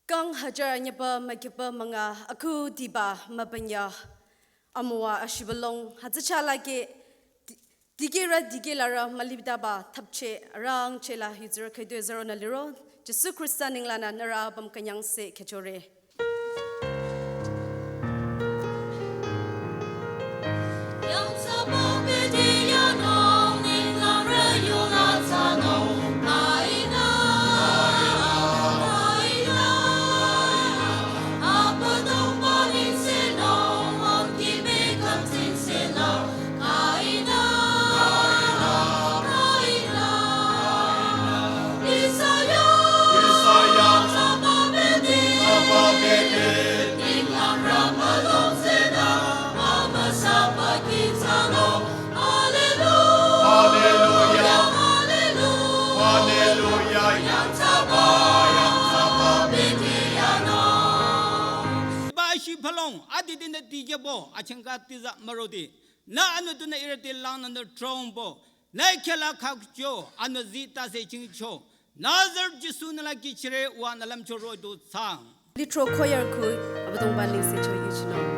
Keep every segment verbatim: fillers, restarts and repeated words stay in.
Kang hajar anyüba mükyüba münga akhudiba mübünya amüwa ashibülung hütsü chalake di-, dikehrü dikehlarü mülipdaba thapcheh arangchehla hütsürü khüdu züronü liro, Jisu Khrista nenglanü nührü apüm künyangse khyüchore. Hallelujah. Hallelujah. Hallelujah. Ba shi phalong, adidinü dikehbo, achangka tiza mürodi. Nü anüdunü irüti langnü nü trongbo. Nü khela khakcho, anü zi tase chingcho. Nazareth Jisu nü la kihchire wa nü lümcho roh-i du thsang. Litro choir khu Abüdongba nengse cho yuchinung.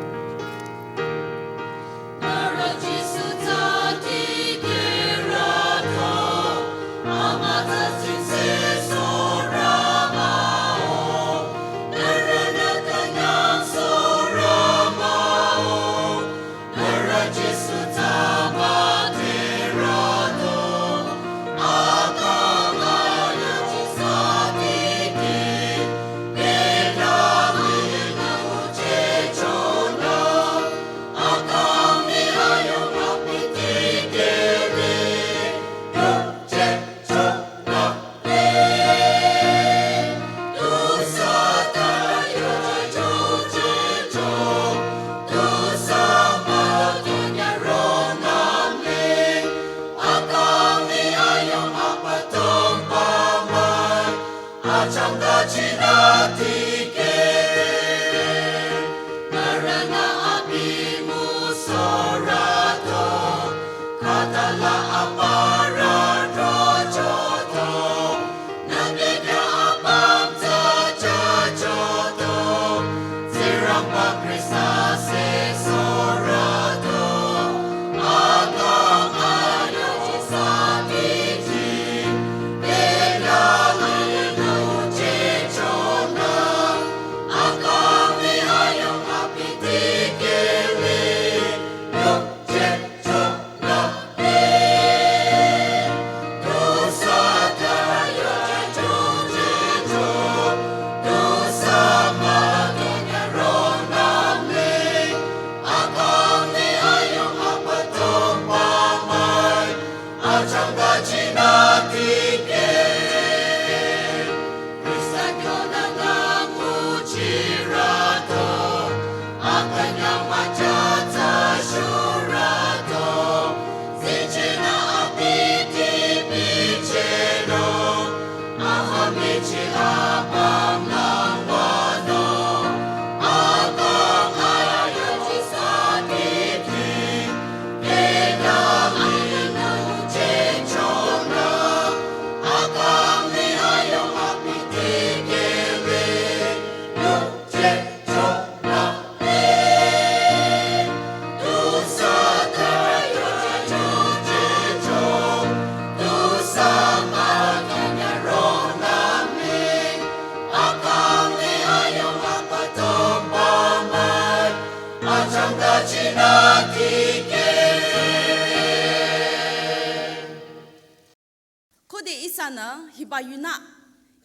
Khode ihsanü hiba yunü,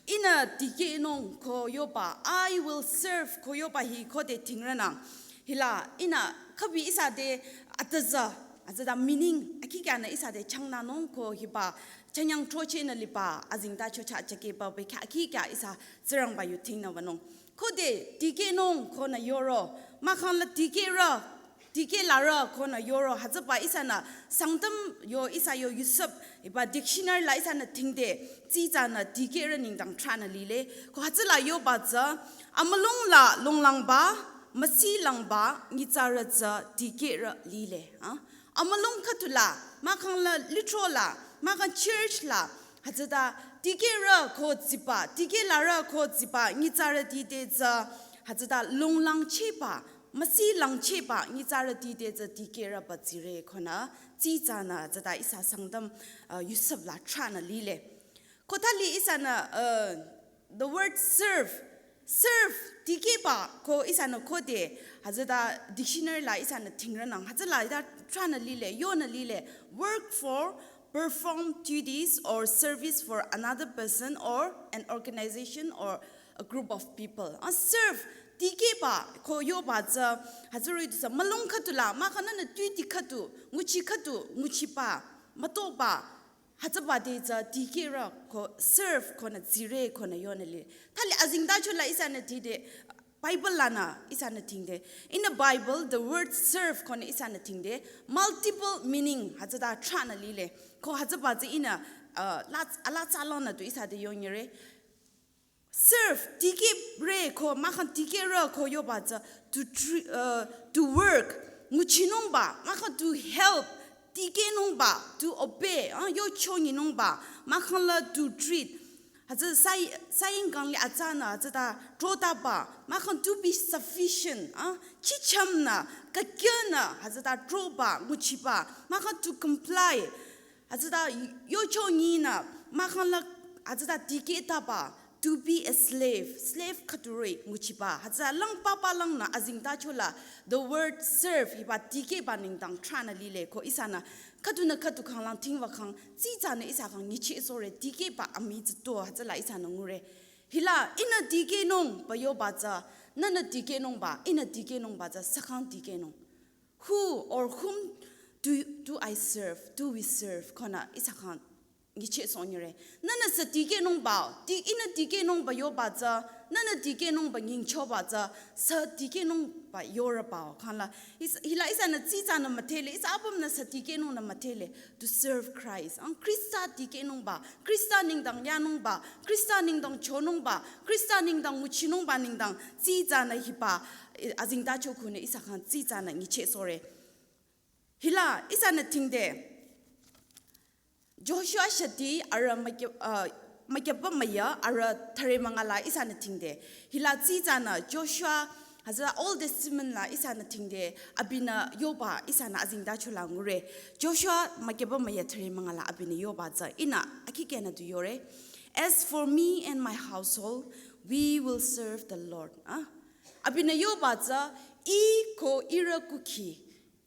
ihnü dikehnung ko yoba, "I will serve" ko yoba hi khode thingranang. Hila ihnü khübi ihsa te atüza, atüza meaning, akikyanü ihsa te changnanung ko hiba, chanyang throchehnü liba, azingda chocha chakeba bekha akikya ihsa Tsingrangba yu thingnü wünung. Khode dikehnung konü yoro, mahkhang la dikehrü, dikehlarü konü yoro, hütsüba ihsanü Sangtam yo ihsa yo Yusuf, hiba dictionary la ihsanü thingde, tsitsanü dikehrü nengdang thranü lile, ko hütsüla yoba tsü, amülung la longlangba, müsilangba, nyitsarü tsü dikehrü lile, ha? Amülung khüdula, mahkhang la lithro la, mahkhang church la, hütsüta Dikehrü ko tsiba, dikehlarü ko tsiba, nyitsarüti te tsü, hütsüta longlangchehba, müsilangchehba, nyitsarüti te tsü dikehrüba tsire konü, tsitsanü, hütsüta ihsa Sangtam, uh, Yusuf la tranü lile. Ko thali ihsanü, uh, the word serve, serve, dikehba, ko ihsanü khode, hütsüta dictionary la ihsanü tingrünang, hütsüla ita tranü lile, yonü lile, work for, perform duties or service for another person or an organization or a group of people. Ah, serve, dikehba, ko yoba tsü, hütsüri tu tsü, mülung khüdu la, mahkhang nünü duty khüdu, nguchi khüdu, nguchiba, mütoba, hütsüba te tsü, dikehrü ko, serve konü, tsire konü yonü lile. Thali azengtacho la ihsanü tide, Bible lanü ihsanü tingde. In the Bible, the word serve konü ihsanü tingde, multiple meaning hütsüta tranü lile. Ko hütsüba tsü ihnü, uh, la, ala tsalanü tu ihsa te yonyire. Serve, dikehre ko, mahkhang dikehrü ko yoba tsü, to tre-, uh, to work, nguchinungba, mahkhang to help, dikehnungba, to obey, ah, yocho nyinungba, mahkhang la to treat. Hütsü sai, saying kangli atsanü, hütsüta trotaba, mahkhang to be sufficient, ah, chichamnü, kakyanü, hütsüta troba, nguchiba, mahkhang to comply, hütsüta yocho nyinü, mahkhang la, hütsüta dikehtaba, to be a slave, slave khüdure, nguchiba, hütsüta lang papa langnü, azengtacho la, the word serve, hiba dikehba nengdang tranü lile, ko ihsanü, khüdunü khüdu khanglang tingba khang, tsitsanü ihsa khang nyichehsohre, dikehba amii tsü to, hütsüla ihsanü ngure. Hila, ihnü dikehnungba yoba tsü, nünü dikehnungba, ihnü dikehnungba tsü, sü khang dikehnung. Who or whom do, do I serve? Do we serve? Konü ihsa khang nyichehsohnyire. Nünü sü dikehnungba, di, ihnü dikehnungba yoba tsü, nünü dikehnungba nyingchoba tsü, sü dikehnungba yorüba. Khangla, ihs-, hila ihsanü tsitsanü müdhele, ihsa apümnü sü dikehnungnü müdhele, to serve Christ. Ang Khrista dikehnungba, Khrista nengdang yanungba, Khrista nengdang chonungba, Khrista nengdang nguchinungba nengdang, tsitsanü hiba, eh, azengtacho khunü ihsa khang tsitsanü nyichehsohre. Hila, ihsanü tingde, Joshua shati arüh mükya-, uh, mükyaba müya arüh thüre münga la ihsanü tingde. Hila tsitsanü Joshua, hütsüta Old Testament la ihsanü tingde, abinü yoba ihsanü azengtacho la ngure. Joshua mükyaba müya thüre münga la abinü yoba tsü ihnü akikehnü du yore. As for me and my household, we will serve the Lord. Ah? Abinü yoba tsü, ih ko ihrü kukhi,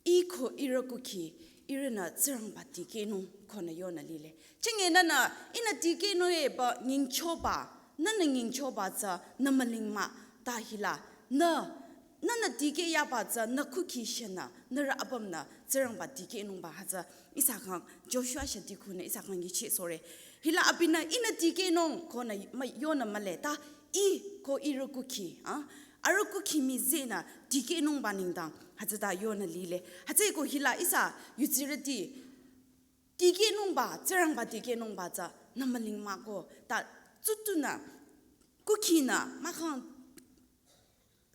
ih ko ihrü kukhi, ihrünü Tsingrangba dikehnung konü yonü lile. Chinge nünü, ihnü dikehnung eba nyingchoba, nünü nyingchoba tsü nü mülingmah ta hila, nü, nünü dikehyaba tsü nü kukhi shenü, nührü apümnü Tsingrangba dikehnungba hütsü, ihsa khang Joshua shati khunü ihsa khang nyichehsohre. Hila abinü ihnü dikehnung konü ma-, yonü mühle ta ih ko ihrü kukhi, ah? Arüh kukhi mii zehnü dikehnungba nengdang, hütsüta yonü lile. Hütsüeko hila ihsa yudsirüti, dikehnungba, Tsingrangba dikehnungba tsü, nü mülingmah ko, ta tsutunü, kukhinü, mahkhang,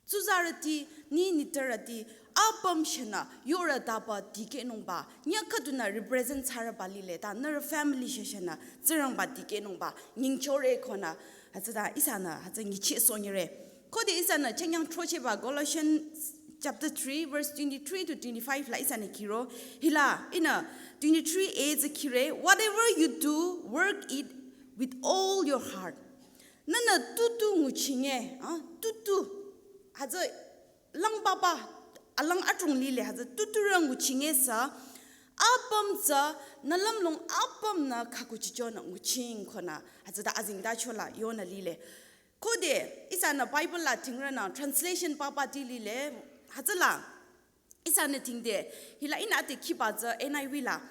tsuzarüti, ni nitpürüti, apüm shenü, yorütaba dikehnungba, nyü khüdunü represent thsarüba lile, ta nührü family sheshenü, Tsingrangba dikehnungba, nyingchore konü, hütsüta ihsanü, hütsü nyichehsohnyire. Khode ihsanü, chengyang throchehba Colossians chapter three, verse twenty-three to twenty-five la ihsanü khiro, hila, ihnü twenty-three a tsü khire, whatever you do, work it with all your heart. Nünü tutu nguchinge, ah, tutu, hütsü lang papa, alang adrong lile hütsü tuturü nguchinge sü, apüm tsü, nü lümlong apümnü khakuchichonü nguching konü, hütsüta azengtacho la yonü lile. Khode, ihsanü Bible la tingrünü, translation papati lile, hütsüla, ihsanü tingde, hila ihnü ate khiba tsü N I V la,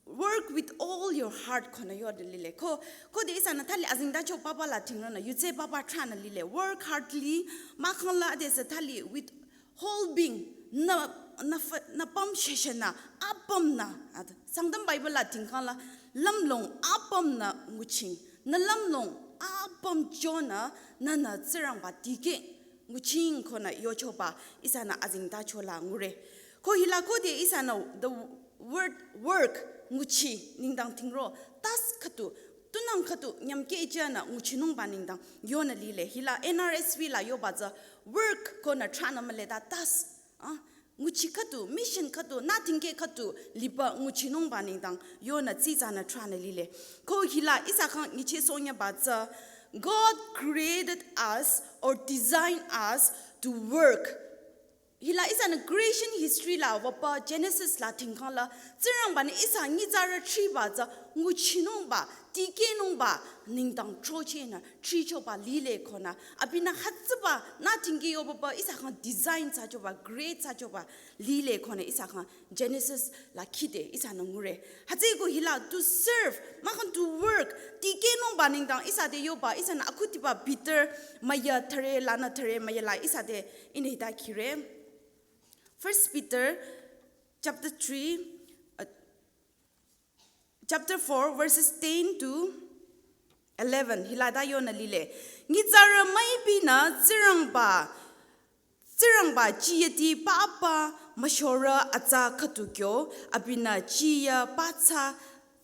work with all your heart konü yonü lile. Ko, khode ihsanü thali azengtacho papa la tingrünü, yutse papa tranü lile, work hardly, mahkhang la adesü thali with whole being, nü, nü fa-, nü püm sheshenü, apümnü, at-, Sangtam Bible la tingkhang la, lümlong apümnü nguching, nü lümlong apüm chonü, nünü Tsingrangba dikeh, nguching konü yochoba, ihsanü azengtacho la ngure. Ko hila khode ihsanü the word work, nguchi, nengdang tingro, task khüdu, Tunang khüdu nyamkeh jünü nguchinungba nengdang yonü lile. Hila N R S V la yoba tsü work konü thranü mühle ta task. Ah, nguchi khüdu, mission khüdu, nü tingkeh khüdu liba nguchinungba nengdang yonü tsitsanü thranü lile. Ko hila ihsa khyang nyichehsohnyüba tsü, God created us or designed us to work. Hila ihsanü creation history la wüpü Genesis la tingkhang la, Tsingrangba-nü ihsa nyitsarü thriba tsü nguchinungba, tikehnungba nengdang throchehnü thrichoba lile konü, abinü hütsüba nü tingkeh yobaba ihsa khyang design thsachoba, create thsachoba lile konü ihsa khyang Genesis la khide ihsanü ngure. Hütsüeko hila to serve, mahkhang to work, tikehnungba nengdang ihsa te yoba, ihsanü akhudiba Peter müya thüre lanü thüre müya la ihsa te ihnü hita khire. First Peter chapter three, uh, chapter four, verses ten to eleven. Hila ta yonü lile. Nyitsarü müipinü Tsingrangba, Tsingrangba jiyati papa müshorü atsa khüdu kyo, abinü jiya patsa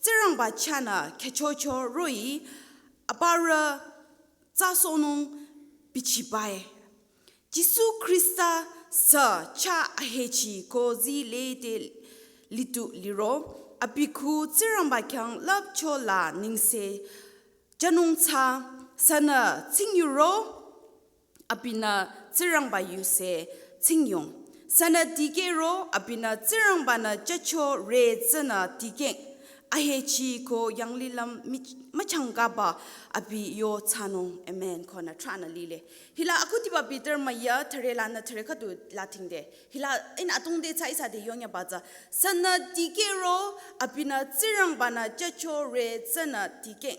Tsingrangba chahnü khyüchocho roh-i, aparü tsasohnung bichibai. Jisu Khrista sü chah ahechi ko zii lede litu liro, abi khu Tsingrangba khyang lüpcho la nengse jünung tsü, sünü tsingyuro, abinü Tsingrangba yuse tsingyong. Sünü dikehro, abinü Tsingrangba-nü jücho re tsünü dikeh. Ahechi ko yanglilüm mi-, müchangkaba abi yo thsanung. Amen. Konü thranü lile. Hila akhudiba Peter müya thüre lanü thüre khüdu la tingde. Hila ihnü atungde tsü ihsa te yonyüba tsü. Sünü dikehro, abinü Tsingrangba-nü jücho re tsünü dikeh.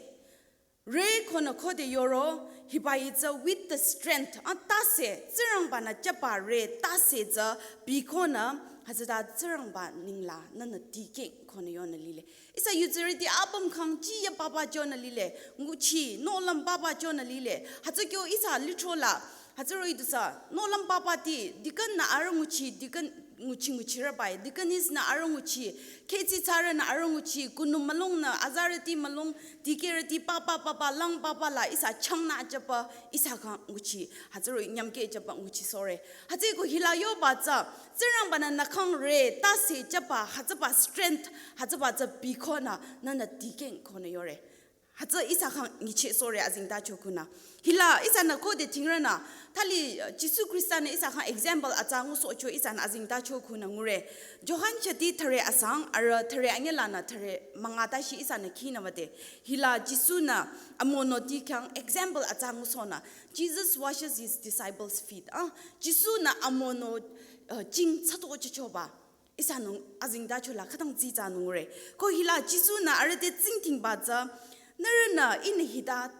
Re konü khode yoro, hiba-i tsü with the strength. Ah, tase, Tsingrangba-nü jüba re tase tsü bi konü, hütsüta Tsingrangba nengla nühnü dikeh konü yonü lile. Ihsa yuzirüti apüm khyang jiya papa jünü lile, nguchi, nohlüm papa jünü lile. Hütsü kyo ihsa lithro la, hütsü roh-i du sü, nohlüm papati, deacon-nü arüh nguchi, deacon nguchi nguchirü bai, deaconess-nü arüh nguchi, khetsitsarünü arüh nguchi, kunu mülungnü, azarüti mülung, dikehrüti papa papa, lang papa la ihsa changnü jüba, ihsa khyang nguchi, hütsü roh-i nyamkeh jüba nguchisohre. Hütsüeko hila yoba tsü, Tsingrangba-nü nü khyang re tase jüba, hütsüba strength, hütsüba tsü bi konü, nühnü dikeh konü yore. Hütsü ihsa khyang nyichehsohre azengtacho khunü. Hila ihsanü khode tingrünü, thali, uh, Jisu Khrista-nü ihsa khyang example atsa ngusohcho ihsanü azengtacho khunü ngure. Johan chati thüre asang, arüh thüre anyüh lanü thüre münga tashi ihsanü khinü wüde. Hila Jisu-nü amonoti khyang example atsa ngusohnü. Jesus washes his disciples' feet. Ah, Jisu-nü amono, uh, jing tsüto chichoba. Ihsanü azengtacho la khütang tsitsanung re. Ko hila Jisu-nü arüh te tsingdhingba tsü, nührünü ihnü hita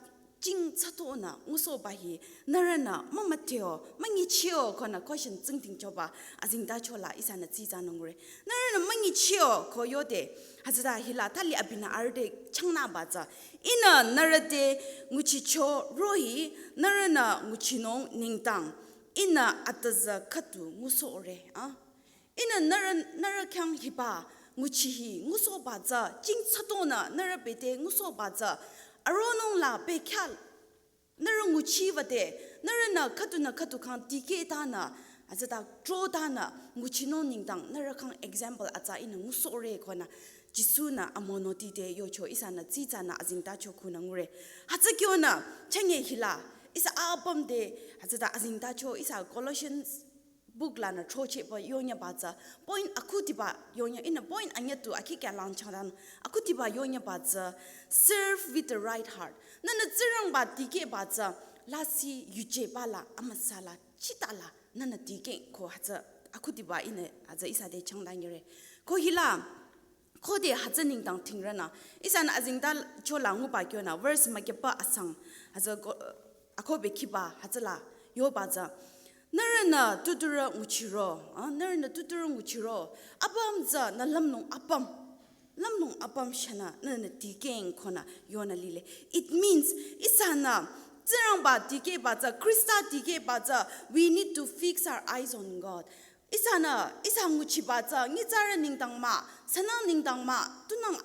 jing tsütonü ngusohba hi, nührünü mümüdheo, münyicheo konü question tsingdhingchoba azengtacho la ihsanü tsitsanung re. Nührünü münyicheo ko yode, hütsüta hila thali abinü arüh te changnüba tsü, ihnü nührü te nguchicho roh-i, nührünü nguchinung nengdang, ihnü atüzü khüdu ngusohre, ah. Ihnü nührü, nührü khyang hiba nguchi hi ngusohba tsü, jing tsütonü nührü bete ngusohba tsü, aronung la bekhyah nührü nguchi wüde, nührünü khüdunü khüdu khyang dikehtanü, hütsüta throtanü, nguchinung nengdang nührü khyang example atsa ihnü ngusohre konü, Jisu-nü amonoti te yocho ihsanü tsitsanü azengtacho khunü ngure. Hütsü kyonü, chenge hila, ihsa apüm te, hütsüta azengtacho ihsa Colossians book lanü throchehba yonyüba tsü, point akhudiba yonyü, ihnü point anyüh tu akhi kya lang changdan, akhudiba yonyüba tsü, serve with the right heart. Nühnü Tsingrangba dikehba tsü, lasih yujeba la, amüsa la, chita la, nühnü dikeh ko hütsü, akhudiba ihnü, hütsü ihsa te changdan yore. Ko hila, khode hütsü nengdang tingrünü, ihsanü azengtacho la nguba kyonü, verse mükyüpa asang, hütsü ko, akobe khiba, hütsüla, yoba tsü. Nührünü tuturü nguchiro, ah, nührünü tuturü nguchiro, apüm tsü nü lümlong apüm, lümlong apüm shanü, nührünü dikeh konü yonü lile. It means, ihsanü, Tsingrangba dikehba tsü, Khrista dikehba tsü, we need to fix our eyes on God. Ihsanü, ihsa nguchiba tsü, nyitsarü nengdang mah, sünang nengdang mah, tunang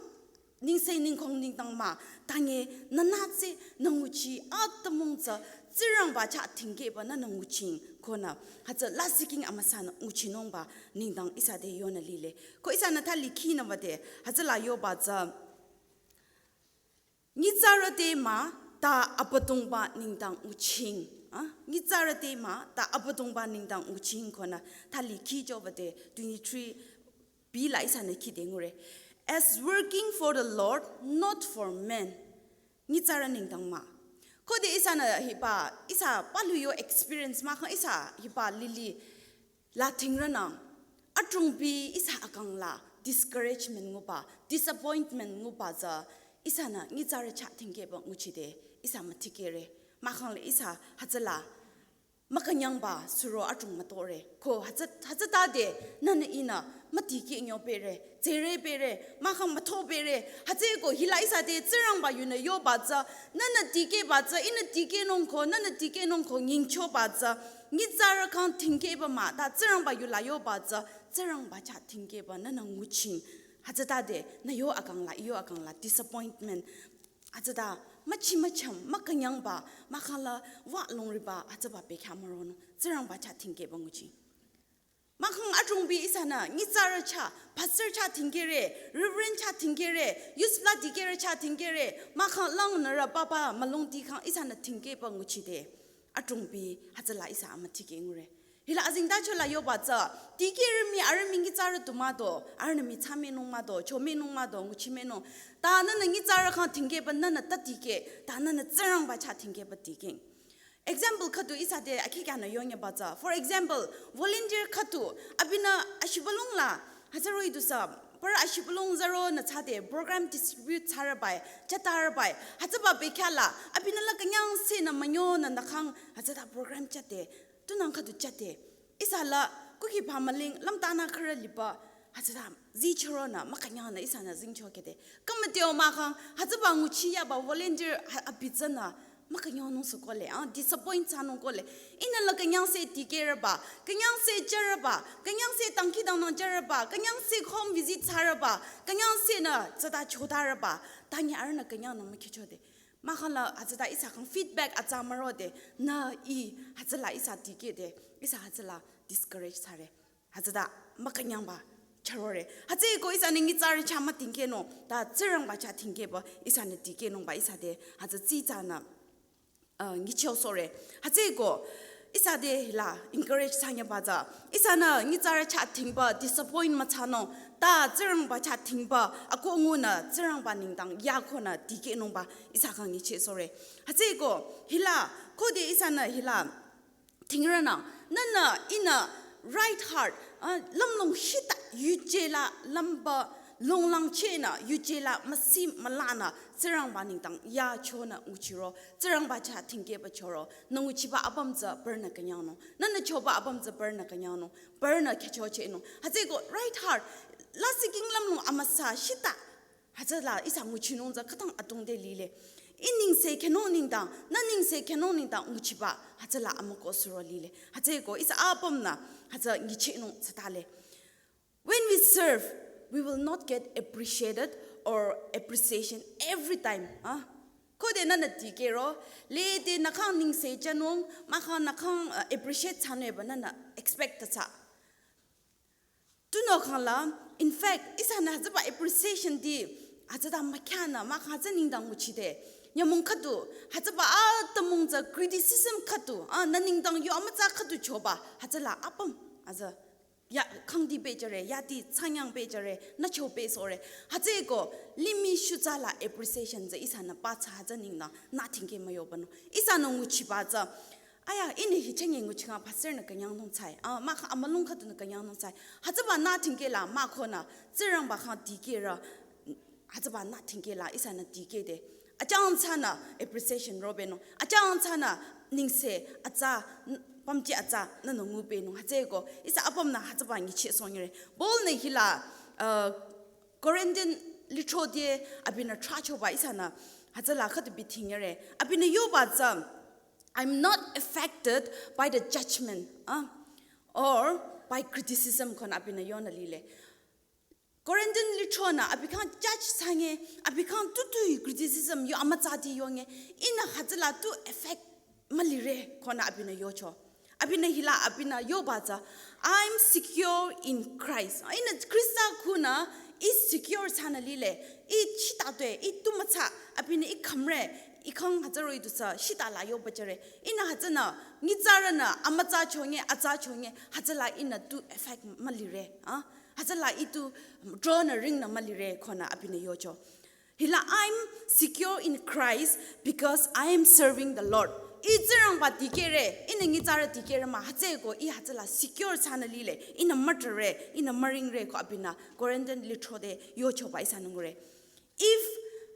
Ningse ningkong ningdang mah, tange nünü tsü nü nguchi atümung tsü Tsingrangba chah tingkehba nünü nguching konü, hütsü lasih king amüsa nü nguchinungba nengdang ihsa te yonü lile. Ko ihsanü thali khinü bade, hütsüla yoba tsü, nyitsarü te mah ta Abüdongba nengdang nguching. Ah, nyitsarü te mah ta Abüdongba nengdang nguching konü thali khichoba te twenty-three B la ihsanü khide ngure. As working for the Lord, not for men. Nyitsarü nengdang mah. Khode ihsanü hiba, ihsa palu yo experience mahkhang ihsa hiba lili la thingrünang. Adrongbi ihsa akang la discouragement nguba, disappointment nguba tsü ihsanü nyitsarü chah tingkehba nguchide ihsa mütikehre. Mahkhang le ihsa hütsüla mükünyangba suro adrong mütore. Ko hütsü, hütsütade nünü ihnü mütikeh nyopehre, tsere pehre, mahkhang müthopehre. Hütsüeko hila ihsa te Tsingrangba yunü yoba tsü, nünü tikehba tsü, ihnü tikehnung ko, nünü tikehnung ko nyingchoba tsü, nyitsarü khyang tingkehba mah ta Tsingrangba yu la yoba tsü, Tsingrangba chah tingkehba nünü nguching. Hütsütade nü yo akang la, i yo akang la disappointment. Hütsüta müchi mücham, mükünyangba, mahkhang la wa longriba, hütsüba bekhyah müronung, Tsingrangba chah tingkehba nguching. Mahkhang adrongbi ihsanü nyitsarü chah, pastor chah tingkehre, reverend chah tingkehre, youth la dikehrü chah tingkehre, mahkhang langnürü papa mülung tikhang ihsanü tingkehba nguchide. Adrongbi hütsüla ihsa amütikeh ngure. Hila azengtacho la yoba tsü, dikehrü mii arüh mii nyitsarü tu mah do, arühnü mii thsamehnung mah do, chomehnung mah do, nguchimehnung. Ta nünü nyitsarü khyang tingkehba nünü ta tikeh, ta nünü Tsingrangba chah tingkehba tikeh. Example khüdu ihsa te akhi kyanü yonyeba tsü. For example, volunteer khüdu, abinü ashibülung la, hütsüro idusü, parü ashibülung züronü thsade, program distribute thsarübai, chatarübai, hütsüba bekhyah la, abinü la künyangsenü münyonü nü khyang, hütsüta program chate, tunang khüdu chate. Ihsa la, kukhi pamaling, lümtanü khürü liba, hütsüta, zichoronü, mükünyangnü, ihsanü zingchokehde. Kümüteo mahkhang, hütsüba nguchi yaba volunteer, ha, abi tsünü, mükünyonung sükole, ah, disappoint thsanung kole. Ihnü la künyangse dikehrüba, künyangse jürüba, künyangse dangkhidangnang jürüba, künyangse home visit thsarüba, künyangsenü tsüta chotarüba, tanyi arühnü künyangnü mükhichode. Mahkhang la hütsüta ihsa khyang feedback atsa mürode, nü i hütsüla ihsa dikehde, ihsa hütsüla discourage thsare. Hütsüta mükünyangba chürore. Hütsüeko ihsanü nyitsarü chah mütingkehnung, ta Tsingrangba chah tingkehba ihsanü dikehnungba ihsa te, hütsü tsitsanü, uh, nyichehsohre. Hütsüeko ihsa te hila encourage thsanyeba tsü, ihsanü nyitsarü chah tingba disappoint müthsanung, ta Tsingrangba chah tingba akoh ngunü Tsingrangba nengdang yakonü dikehnungba ihsa khyang nyichehsohre. Hütsüeko hila, khode ihsanü hila, thingrünang, nünü ihnü right heart, ah, lümlong shita yuje la lümba longlangchehnü yuje la müsi mülanü Tsingrangba nengdang yachonü nguchiro, Tsingrangba chah tingkehba choro, nü nguchiba apüm tsü parünü künyangnung, nünü choba apüm tsü parünü künyangnung, parünü khyüchochehnung. Hütsüeko right heart, lasih king lümlong amüsa shita hütsüla ihsa nguchinung tsü khütang atungde lile. I nengsekhehnung nengdang, nü nengsekhehnung nengdang nguchiba, hütsüla amükoh suro lile. Hütsüeko ihsa apümnü, hütsü nyichehnung tsütale. When we serve, we will not get appreciated or appreciation every time. Ah? Khode nünü dikehro, lede nü khyang nengsejünung, mahkhang nü khyang, uh, appreciate thsanungba nünü expect thsa. Tunüo khangla, in fact, ihsanü hütsüba appreciation ti, hütsüta mükyanü, mahkhang hütsü nengdang nguchide. Nyümong khüdu, hütsüba atümung tsü criticism khüdu, ah, nü nengdang yo amütsa khüdu choba, hütsüla apüm, hütsü, ya, khangdi pehjüre, yadi tsanyang pehjüre, nü cho pehsohre. Hütsüeko, limih shutsa la appreciation tsü ihsanü pathsa hütsü nengdang, nü tingkeh müyobanung. Ihsanü nguchiba tsü, aya, ihnü hi chenge nguchikang pastor nü künyangnung tsai. Ah, mahkhang amülung khüdunü künyangnung tsai. Hütsüba nü tingkeh la mahkhonü, Tsingrangba khyang dikehrü, hütsüba nü tingkeh la ihsanü dikehde. Achangthsanü appreciation robenung. Achangthsanü nengse atsa, n-, pümji atsa, nünü ngubenung. Hütsüeko, ihsa apümnü hütsüba nyichehsohnyire. Paul nü hila, uh, Corinthian lithro te abinü trahchoba ihsanü, hütsüla khüdu bi thingyare. Abinü yoba tsü, I'm not affected by the judgment, ah, or by criticism konü abinü yonü lile. Corinthian lithronü abi khyang judge thsange, abi khyang tutu criticism yo amütsati yonge, ihnü hütsüla tu effect mülire konü abinü yocho. Abinü hila abinü yoba tsü, "I'm secure in Christ." Ihnü Khrista kuhnü ih secure thsanü lile, ih chita tue, ih tu mütsa, abinü ih khümre, ih khyang hütsü roh-i tusü shita la yoba jüre. Ihnü hütsünü, nyitsarünü, amütsa chonge, atsa chonge, hütsüla ihnü tu effect mülire, ah? Hütsüla ih tu draw nü ring nü mülire konü abinü yocho. Hila, "I'm secure in Christ because I am serving the Lord." Ih Tsingrangba dikehre, ihnü nyitsarü dikehre mah, hütsüeko ih hütsüla secure thsanü lile, ihnü mütrare, ihnü müringre ko abinü Corinthian lithro te yochoba ihsanü ngure. If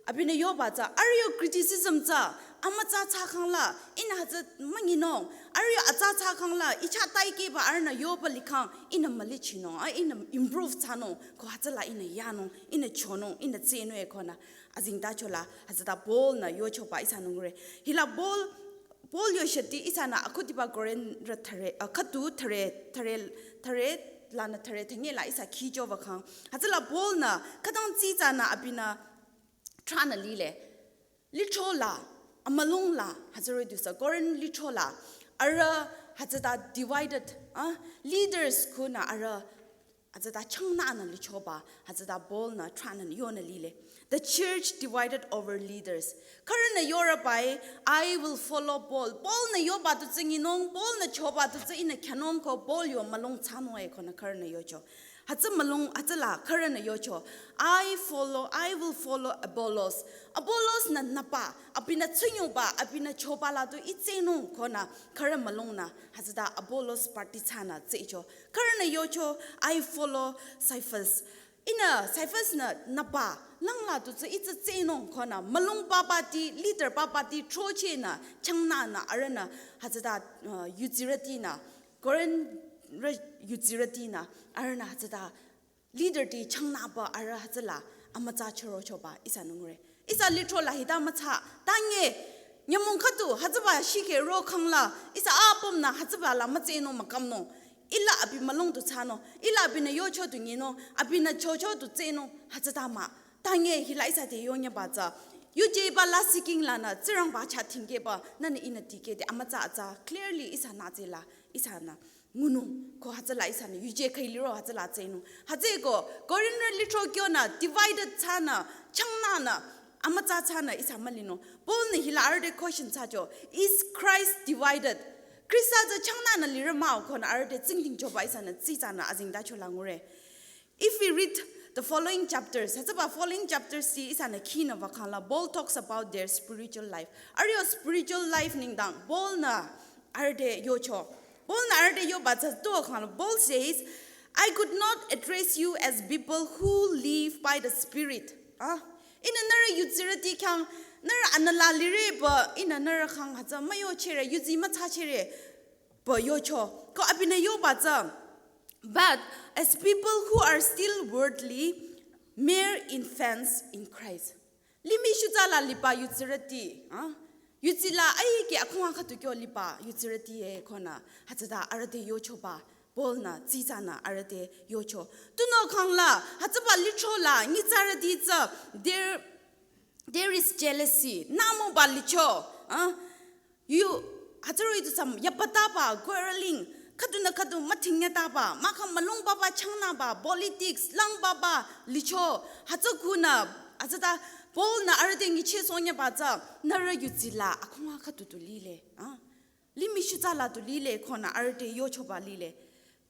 abinü yoba tsü, arüh yo criticism tsü, amütsa thsakhang la, ihnü hütsü münginung, arüh yo atsa thsakhang la, ih chah taikehba arühnü yoba likhang, ihnü mülichinung, ah, ihnü improve thsanung, ko hütsüla ihnü yanung, ihnü chonung, ihnü tsehnung e konü. Azengtacho la, hütsüta Paul-nü yochoba ihsanü ngure. Hila Paul, Paul yoshiti ihsanü akhudiba Corinthrü thüre, ah, khüdu thüre, thüre, thüre, lanü thüre thenge la ihsa khichoba khang. Hütsüla Paul-nü, khütang tsitsanü abinü thranü lile. Lithro la, amülung la, hütsü roh-i tusü, Corinth lithro la, arüh hütsüta divided, ah, leaders kuhnü arüh hütsüta changnanü lichoba, hütsüta Paul-nü thranü yonü lile. The church divided over leaders. Khürünü yorübai, "I will follow Paul." Paul-nü yoba tu tsü nyinung, Paul-nü choba tu tsü ihnü khyünung ko Paul yo mülung thsanung e konü khürünü yocho. Hütsü mülung, hütsüla khürünü yocho, "I follow, I will follow Apollos." Apollos-nü nüpa, abinü tsunyuba, abinü choba la tu ih tsehnung konü khürü mülungnü, hütsüta Apollos party thsanü tsehcho. Khürünü yocho, "I follow Cephas." Ihnü Cephas-nü nüpa, langla tu tsü ih tsü tsehnung konü, mülung papati, leader papati, throchehnü, changnanü, arühnü, hütsüta, uh, yudsirütinü, Corinth rü yudsirütinü, arühnü hütsüta leader ti changnaba arüh hütsüla amütsa chürochoba ihsanü ngure. Ihsa lithro la hita mütsa, tange, nyümong khüdu, hütsüba shikhe rokhang la, ihsa apümnü hütsüba la mütsehnung mükhümnung. Ih la abi mülung tu thsanung, ih la abinü yocho tu nyinung, abinü chocho tu tsehnung, hütsüta mah. Tange hila ihsa te yonyeba tsü. Yujeba lasih king lanü, Tsingrangba chah tingkehba, nünü ihnü dikehde amütsa atsa, clearly ihsanü tsela, ihsanü ngunung, ko hütsüla ihsanü yuje khüi liro hütsüla tsehnung. Hütsüeko, Corinth lithro kyonü, divided thsanü, changnanü, amütsa thsanü ihsa mülinung. Paul-nü hila arüh te question thsacho, "Is Christ divided?" Khrista tsü changnanü lire mah-o konü arüh te tsingdhingchoba ihsanü tsitsanü azengtacho la ngure. If we read the following chapters, hütsüba following chapters ti ihsanü khinü wükhangla, Paul talks about their spiritual life. Arüh yo spiritual life nengdang, Paul-nü arüh te yocho. Paul-nü arüh te yoba tsü tu khangla, Paul says, "I could not address you as people who live by the Spirit." Ah, ihnü nührü yudsirüti khyang, nührü anüla lireba, ihnü nührü khyang hütsü müyochehre, yudsi müthsachehre, pü yocho. Ko abinü yoba tsü, "But as people who are still worldly, mere infants in Christ." Limih shutsa la liba yudsirüti, ah? Yudsi la aikeh akhunga khüdu kyo liba yudsirüti e konü, hütsüta arüh te yochoba, Paul-nü tsitsanü arüh te yocho. Tunüo khangla, hütsüba lithro la, nyitsarüti tsü, there, there is jealousy, nümuba licho, ah? Yu, hütsü roh-i tusü yapataba, quarreling, khüdunü khüdu müthingyataba, mahkhang mülung papa changnaba, politics, lang papa, licho, hütsü kuhnü, hütsüta Paul-nü arüh te nyichehsohnyaba tsü, nührü yudsi la, akhunga khüdu tu lile, ah? Limih shutsa la tu lile konü arüh te yochoba lile.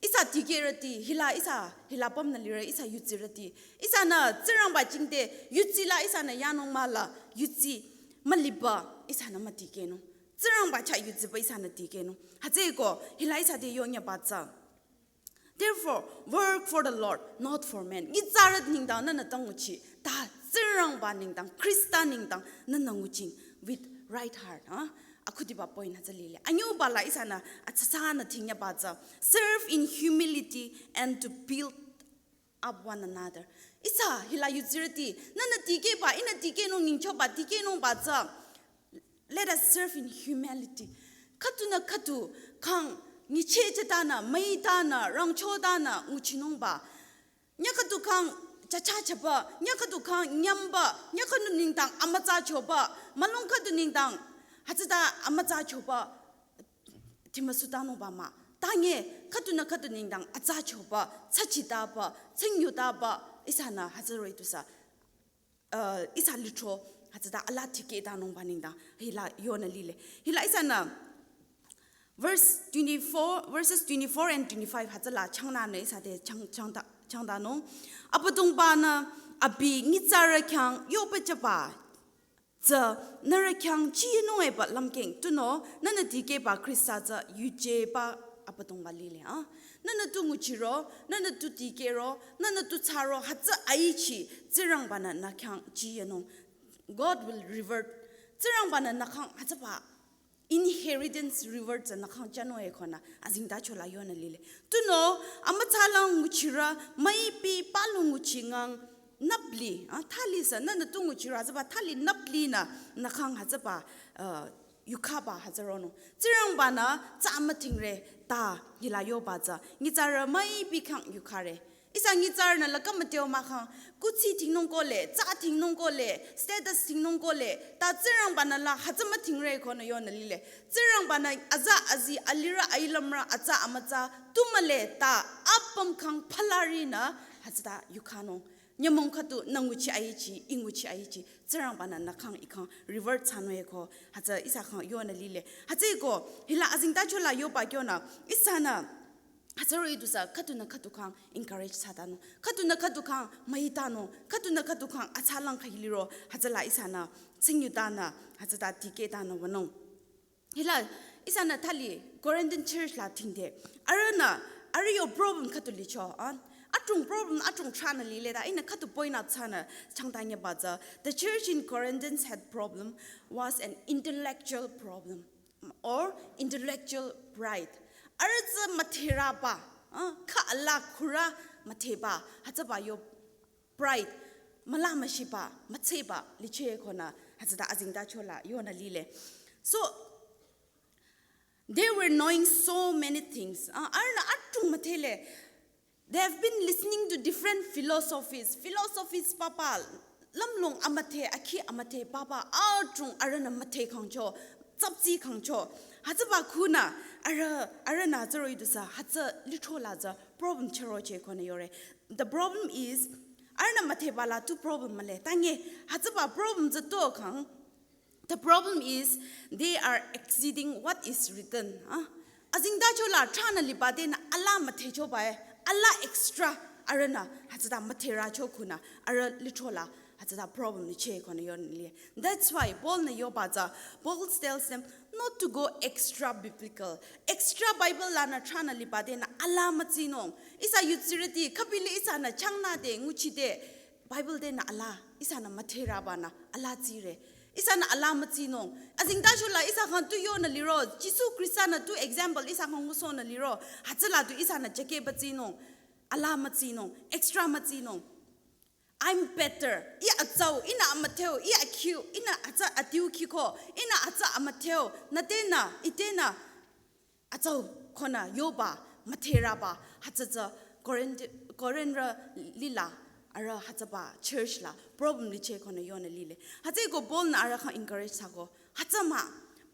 Ihsa dikehrüti, hila ihsa, hila pümnü lire, ihsa yudsirüti. Ihsanü Tsingrangba jingte, yudsi la ihsanü yanung mahla, yudsi müliba, ihsanü müdikehnung. Tsingrangba chah yudsiba ihsanü dikehnung. Hütsüeko, hila ihsa te yonyeba tsü. Therefore, work for the Lord, not for men. Nyitsarü nengdang nühnü ta nguchi, ta Tsingrangba nengdang, Khrista nengdang nühnü nguching with right heart, ah? Akhudiba point hütsü lile. Anyüba la ihsanü, atsatsanü dhingyaba tsü. Serve in humility and to build up one another. Ihsa, hila yudsirüti, nühnü dikehba, ihnü dikehnung nyingchoba, dikehnungba tsü. Let us serve in humility. Khüdunü khüdu, kang, nyichehjütanü, müitanü, rangchotanü, nguchinungba. Nyü khüdu kang, chacha chaba, nya khüdu khang nyamba, nya khüdu nengdang amütsa choba, mülung khüdu nengdang hütsüta amütsa choba, thimüsu tanungba mah. Tange khüdunü khüdu nengdang atsa choba, tsachitaba, tsingyutaba, ihsanü hütsü roh-i tusü, uh, ihsa lithro, hütsüta alaa dikehtanungba nengdang, hila yonü lile. Hila ihsanü, verse twenty-four, verses twenty-four and twenty-five hütsüla changnanü ihsa te chang, changta, changtanung. Abüdongba-nü abi nyitsarü khyang yohpüchaba tsü nührü khyang chiyenung epü lümkeng tunüo nühnü dikehba Khrista tsü yujeba Abüdongba lile, ah. Nühnü tu nguchiro, nühnü tu dikehro, nühnü tu thsaro, hütsü aichi, Tsingrangba-nü nü khyang chiyenung. God will reward. Tsingrangba-nü nü khyang hütsüba inheritance reward tsü nü khyang chanung e konü, azengtacho la yonü lile. Tunüo, amütsalang nguchirü, müipi palu nguchingang, nüpli, ah, thali sü, nühnü tu nguchirü, hütsüba thali nüplinü, nü khyang hütsüba, uh, yukhaba hütsü ronung. Tsingrangba-nü tsü amütingre ta hila yoba tsü, nyitsarü müipi khyang yukhare. Ihsa nyitsarünü la khamüteo mahkhang, kuthsi dhingnung kohle, tsü dhingnung kohle, status dhingnung kohle, ta Tsingrangba-nü la hütsü mütingre konü yonü lile. Tsingrangba-nü aza azi alirü ailümrü atsa amütsa tu mühle ta apüm khyang phalarinü hütsüta yukhanung. Nyümong khüdu nü nguchi aichi, ih nguchi aichi, Tsingrangba-nü nü khyang ih khyang reward thsanung e ko, hütsü ihsa khyang yonü lile. Hütsüeko, hila azengtacho la yoba kyonü, ihsanü, hütsü roh-i tusü, khüdunü khüdu khyang encourage thsatanung, khüdunü khüdu khyang müitanung, khüdunü khüdu khyang atsalang khüi liro, hütsüla ihsanü, tsingyutanü, hütsüta dikehtanü wünung. Hila, ihsanü thali, Corinthian church la dhingde. Arühnü, arüh yo problem khüdu licho, ah. Adrong problem, adrong thranü lile ta, ihnü khüdu point out thsanü, changtanyeba tsü. The church in Corinthians had problem was an intellectual problem or intellectual pride. Arüh tsü müdherüba, ah, khüla khürü müdheba, hütsüba yo pride, müla müshiba, mütseba, licheh konü, hütsüta azengtacho la yonü lile. So, they were knowing so many things. Ah, arühnü adrong müdhele. They have been listening to different philosophies. Philosophies papa, lümlong amüdhe, akhi amüdhe papa, adrong arühnü müdhe khangcho, tsaptsi khangcho. Hütsüba khunü, arüh, arühnü hütsü roh-i tusü, hütsü lithro la tsü problem chürocheh konü yore. The problem is, arühnü müdheba la tu problem mühle. Tange, hütsüba problem tsü tu khang, the problem is they are exceeding what is written. Ah? Azengtacho la thranü liba tenü alaa müdhechoba e, alaa extra arühnü hütsüta müdherücho khunü arüh lithro la hütsüta problem licheh konü yonü lile. That's why Paul-nü yoba tsü, Paul tells them not to go extra biblical. Extra Bible lanü thranü liba tenü alaa mütsinung. Ihsa yudsirüti, khübili ihsanü changnade, nguchide, Bible tenü alaa, ihsanü müdherübanü alaa tsire. Ihsanü alaa mütsinung. Azengtacho la ihsa khyang tu yonü liro, Jisu Khrista-nü tu example ihsa khyang ngusohnü liro, hütsüla tu ihsanü chakeba tsinung. Alaa mütsinung, extra mütsinung. I'm better. Ih atsau, ihnü amüdheu, ih akhiu, ihnü atsa adiu khiko, ihnü atsa amüdheu, nü tenü, ih tenü, atsau konü yoba, müdherüba, hütsü tsü Corinth, Corinth lila, arüh hütsüba church la, problem licheh konü yonü lile. Hütsüeko Paul-nü arüh khyang encourage thsako. Hütsü mah.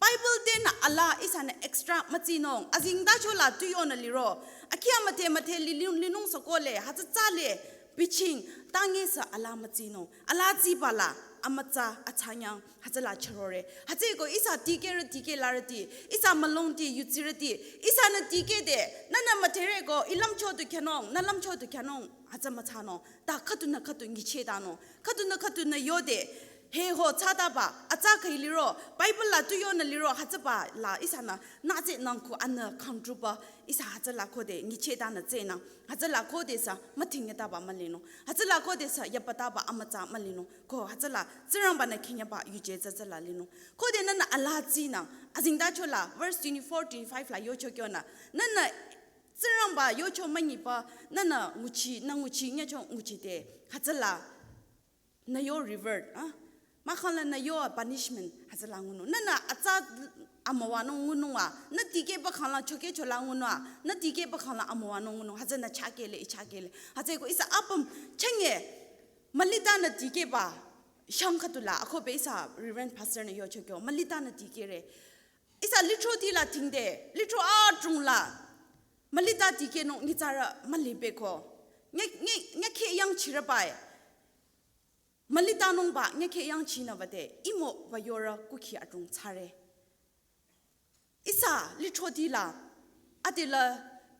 Bible tenü alaa ihsanü extra mütsinung. Azengtacho la tu yonü liro. Akhi amüdhe müdhe lilin linung sü kohle. Hütsü tsale. Biching. Tange sü alaa mütsinung. Alaa tsiba la. Amütsa atsanyang. Hütsüla chürore. Hütsüeko ihsa dikehrü dikehlarüti. Ihsa mülungti yudsirüti. Ihsanü dikehde. Nühnü müdhereko. Ih lümcho tu khyünung. Nü lümcho tu khyünung. Hütsü müthsanung. Ta khüdunü khüdu nyichehtanung. Khüdunü khüdunü yode. He ho thsataba, atsa khüi liro, Bible la tu yonü liro, hütsüba la ihsanü, nü tsü nangku anü khangtruba, ihsa hütsüla khode, nyichehtanü tsenang, hütsüla khode sü, mütingyataba mülinung, hütsüla khode sü, yapataba amütsa mülinung, ko hütsüla, Tsingrangba-nü khinyaba, yuje tsü tsüla linung. Khode nühnü alaa tsinang, azengtacho la, verse twenty-four, twenty-five la yocho kyonü, nühnü, Tsingrangba yocho münyiba, nühnü nguchi, nü nguchi, nyacho nguchide, hütsüla, nü yo reward, ah? Mahkhang la nü yo punishment, hütsüla ngunung. Nühnü atsa amüwanung ngunung a, nü dikehba khangla chokehcho la ngunung a, nü dikehba khangla amüwanung ngunung, hütsünü chakele, ih chakele. Hütsüeko ihsa apüm chenge, Mülita nü dikehba shang khüdu la, akohbe ihsa Reverend Pastor nü yocho kyo, mülita nü dikehre. Ihsa lithroti la tingde, lithro adrong la, mülita dikehnung nyitsarü müli beko. Nye, nye, nyekhe yangchirü bai. Mülitanungba, nyekhe yangchinü bade, imo ba yorü kukhi adrong thsare. Ihsa lithroti la, adela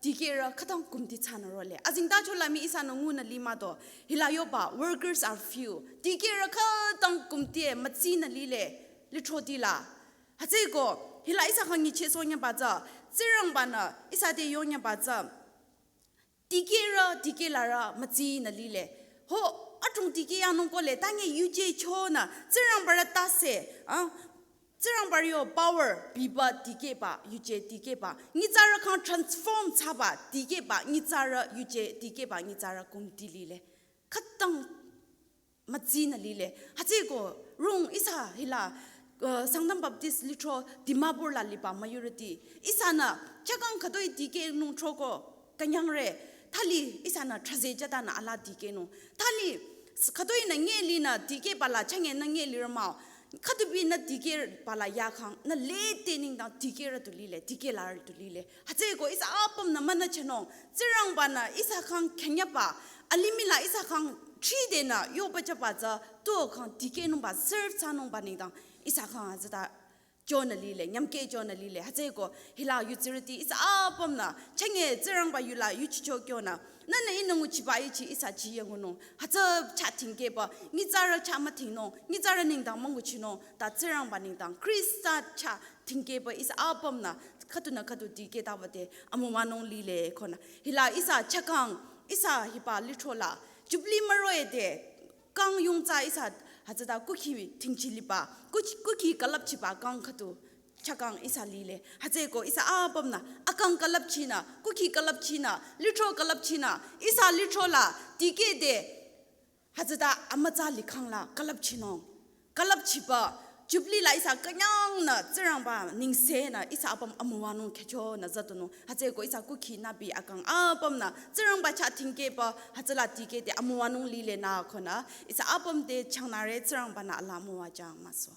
dikehrü khütang kümti thsanü role. Azingtacho la mii ihsanü ngunü lima do, hila yoba, workers are few. Dikehrü khütang kümti e mütsinü lile, lithroti la. Hütsüeko, hila ihsa khyang nyichehsoh nyeba tsü, Tsingrangba nü, ihsa te yo nyeba tsü. Dikehrü, dikehlarü, mütsinü lile. Ho, adrong dikeh yanung kohle, tanye yuje chonü, Tsingrangba rü tase, ah, Tsingrangba rü yo power, biba dikehba, yuje dikehba, nyitsarü khyang transform thsaba, dikehba, nyitsarü, yuje dikehba, nyitsarü kümti lile. Khütang mütsinü lile. Hütsüeko rung ihsa hila, uh, Sangtam Baptist lithro Dimapur la liba majority. Ihsanü, chakang khütoi dikehnung throko, künyangre. Thali ihsanü thraze jatanü ala dikehnung. Thali, s-, khütoi nü nge linü dikehba la, change nü nge lirü mah-o. Khüdupi nü dikehba la yakhang, nü lete nengdang dikehrü tu lile, dikehlarü tu lile. Hütsüeko ihsa apümnü münüchehnung, Tsingrangba nü ihsa khyang künyangba, alimih la ihsa khyang thridenü yoba jüba tsü, tu khyang dikehnungba, serve thsanungba nengdang, ihsa khyang hütsüta chonü lile, nyamke chonü lile, hütsüeko hila yutsirüti ihsa apümnü, change Tsingrangba yula yuchicho kyonü, nünü ihnü nguchiba ichi ihsa chiye ngunung, hütsü chah tingkehba, nyitsarü chah mütingnung, nyitsarü nengdang münguchinung, ta Tsingrangba nengdang, Khrista chah tingkehba ihsa apümnü, khüdunü khüdu dikehta bade, amüwanung lile konü. Hila ihsa chakang, ihsa hiba lithro la, Jubilee müroe de, kang yungtsa ihsa, hütsüta kukhi tingchi liba, kukhi, kukhi külüpchiba kang khüdu, chakang ihsa lile. Hütsüeko ihsa apümnü, akang külüpchinü, kukhi külüpchinü, lithro külüpchinü, ihsa lithro la, dikehde, hütsüta amütsa likhang la külüpchinung. Külüpchiba, Jubilee la ihsa künyangnü Tsingrangba nengsenü ihsa apüm amüwanung khehchonü zatunung. Hütsüeko ihsa kukhi nübi akang apümnü Tsingrangba chah tingkehba, hütsüla dikehde amüwanung lile nü konü. Ihsa apüm te changnüre Tsingrangba nü ala müwajüng müso.